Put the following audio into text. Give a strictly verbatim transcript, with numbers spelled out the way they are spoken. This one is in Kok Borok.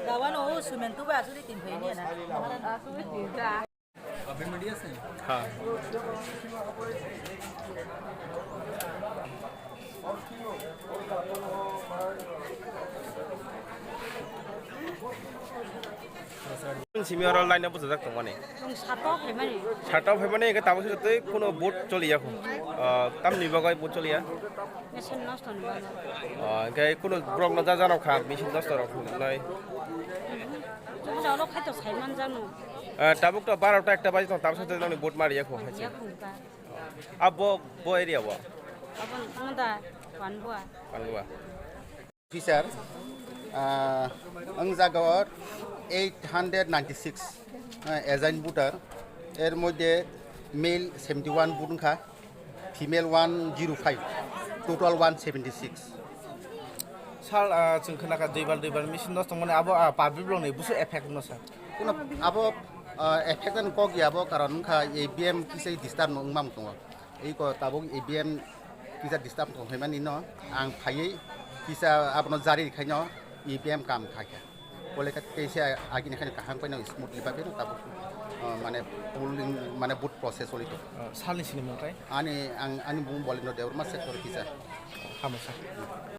Gawano o sumen tuba asuri tin phaini na. Ha. Simi oro line up bwsajak tongmani. Nwng sato phaimani. Sato phaimani, hingke tabuk se tei kuno vote choliya kho. Ah, tamni bagwi vote choliya? Machine nosto ni bagwi. Ah, hingke kuno borok no ja jano kha, machine nosto rok nai. Mhm. Chwng jalo khai to sai man jano. Ah, tabuk to barota ekta baji tong, tabuk se nangni vote mariya kho, hai se. Ya khungka. Abo, bo area bo? Abo nang da, Wanbua. Wanbua. Officer, ah, ang jaga eight hundred ninety six, ah, assigned voter, er moddhe male seventy one vote wngkha, female one zero five, total one seventy six. Sal, ah, chwng khna kha duibar duibar machine nosto tongmani abo, ah, public rokni busu effect no sir? Kuno abo, ah, effect ani kok ya abo karon wngkha E V M kisa disturb no wngma tongo. Iko tabuk E V M kisa disturb tong phaimani no ang phaiwi kisa abono jari khaino E V M kam kha khe. Kole ka teisa agini khaino kaham paino smoothly bagwi no tabuk, ah, mane polling mane vote process oli to. Ah, salni sini mung kai? Ani ang ani bung Bolendra Debbarma sector kisa. Hamo sir.